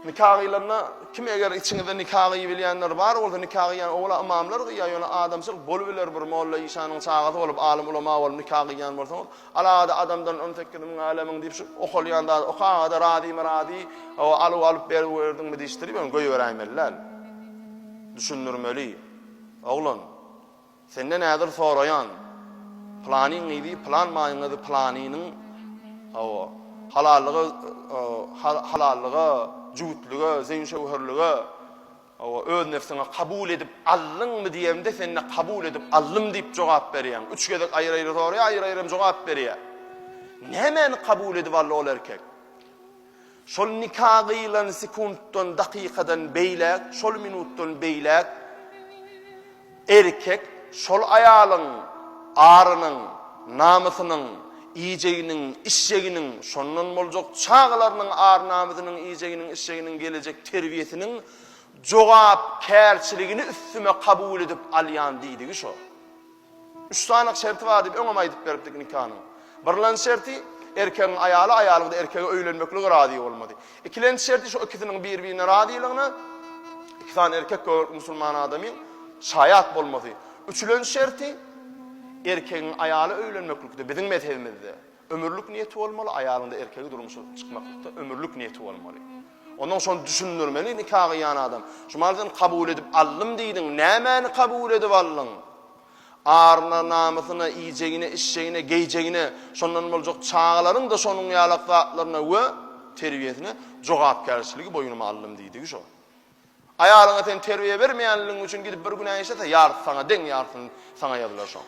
Nika gyýlanda kim eger içiňizde nika gyýybilýänler bar bolsa nika gyýýan owala ymamlar gyýýar ýöne adamçylyk bolubiler bir molla işanyň çagasy bolup alym ulama bolup nika gyýýan bolsaňyz alagada adamdan 18 müň älemüň diýip şu okalýan zady okagada razymy razy hawa aluw alyp beriberdiňmi diýişdirip ýöne goýberäýmeli däl düşündirmeli oglan Senden häzir soraýan, pylanyň gyzy pylan baýyň gyzy pylanynyň, hawa, halallyga, halallyga, jübütlige, zeýin-şöwherlige, hawa, öz nebsiňe kabul edip aldyňmy diýemde, sen-de kabul edip aldym diýip jogap berýäň. Üç gezek aýry-aýry soraýar, aýry-aýry hem jogap berýär. Nämäni kabul edip aldy ol erkek? Şol nika gyýlan sekuntdan, dakykadan beýläk, şol minutdan beýläk erkek şol aýalyň arynyň, namysynyň, iýjeginiň, içjeginiň, şondan boljak çagalarynyň ar-namysynyň, iýjeginiň, içjeginiň gelejek terbiýesiniň jogapkärçiligini üstüme kabul edip alýan diýdigi şo. Üç sany şerti bar diýip öňem aýdyp beripdik nikanyň. Birlenji şerti, erkegiň aýaly, aýalyň-da erkege öýlenmeklige razy bolmazy. Ikilenji şerti şu ikisiniň bir-birine razylygyna iki sany erkek göwreli musulman adamyň şaýat bolmasy. Üçülenji şerti, erkegiň aýaly öýlenmeklikde biziň mezhebimizde ömürlik niýeti bolmaly, aýalyň-da erkege durmuşa çykmaklykda ömürlik niýeti bolmaly. Ondan şony düşündirmeli nika gyýan adam. Şu maly sen kabul edip aldym diýdiň, nämäni kabul edip aldyň? Aryna, namysyna, iýjegine, içjegine, geýjegine, şondan boljak çagalaryň-da şonuň ýalak zatlaryna we terbiýesine jogapkärçiligi boýnuma aldym diýdigi şo. Aýalyňa sen terbiýe bermeýänligiň üçin gidip bir günä işlese, ýarysy saňa deň, ýarysyny saňa ýazylar şoň.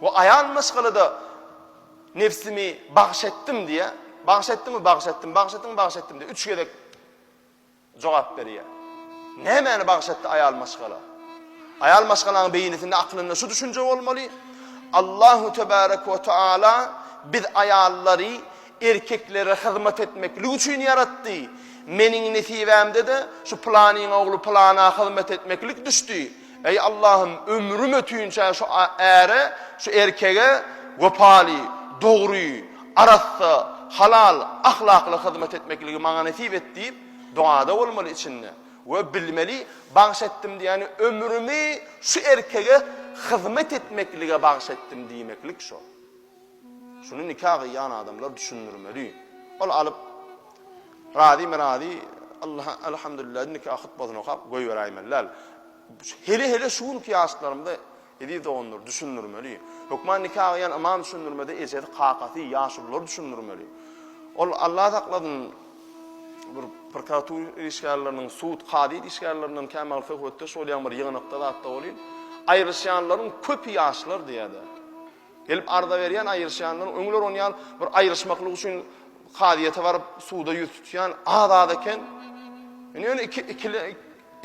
We aýal maşgalada nebsimi bagyş etdim diýýär. Bagyş etdiňmi? Bagyş etdim. Bagyş etdiňmi? Bagyş etdim diýýär. Üç gezek jogap berýär. Nämäni bagyş etdi aýal maşgala? Aýal maşgalaň beýnisinde, aklynda şu düşünje bolmaly, Allahu tebarek we taala biz aýallary erkeklere hyzmat etmeklik üçin ýaratdy. Meniň nesibämde-de şu pylanyň ogly pylana hyzmat etmeklik düşdi. Eý Allahym, ömrüm ötünçä şu äre, şu erkege wepaly, dogry, arassa, halal, ahlakly hyzmat etmekligi maňa nesip et diýip, dogada bolmaly içinde. We bilmeli, bagyş etdim diýýäni ömrümi şu erkege hyzmat etmeklige bagyş etdim diýmeklik şo. Şuny nika gyýan adamlar düşündirmeli. Ol alyp razymy razy, Allah alhamdulillah nika hutbasyny okap goýberäýmeli däl. Hele-hele şu günki ýaşlarymyza eziz doganlar düşündirmeli. Hökman nika gyýan ymam düşündirmese ejesi, kakasy, ýaşulular düşündirmeli. Ol Allah saklasyn bir prokuratura işgärleriniň, sud, kazyýet işgärlerinden kämahal söhbetdeş bolýan bir ýygnakda zatda bolýan. Aýryşýanlaryň köpi ýaşlar diýýär-de. Gelip arza berýän aýryşýanlaryň öňler onýan bir aýryşmaklyk üçin kazyýete baryp suda ýüz tutýan az-az eken. Indi ýöne iki ikili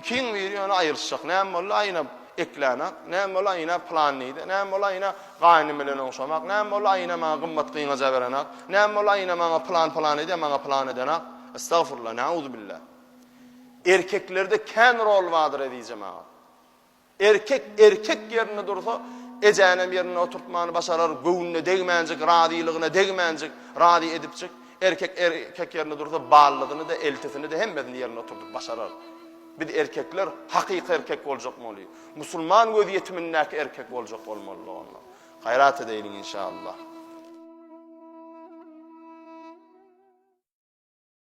ikiň biri ýöne aýryşjak. Näme boldy aýna eklänak, näme boldy aýna pylan diýdi, näme boldy aýna gaýnym bilen oňşamak, näme boldy aýna maňa gymmat gyňaja berenak, näme boldy aýna maňa pylan pylan edýär, maňa pylan edenak. Estagfurullah, nauzubilla. Erkeklerde kän rol bardyr eziz jemagat. Erkek erkek ýerinde dursa, ejänem ýerinde oturtmany başarar, göwnüne degmänjik, razylygyna degmänjik, razy edipjik. Erkek erkek ýerinde dursa, ballysyny-da, eltisini-de, hemmesini ýerinde oturdyp başarar. Biz erkekler hakyky erkek boljak moly. Musulman gözýetimindäki erkek boljak bolmaly doganlar. Gaýrat edeýliň inşallah.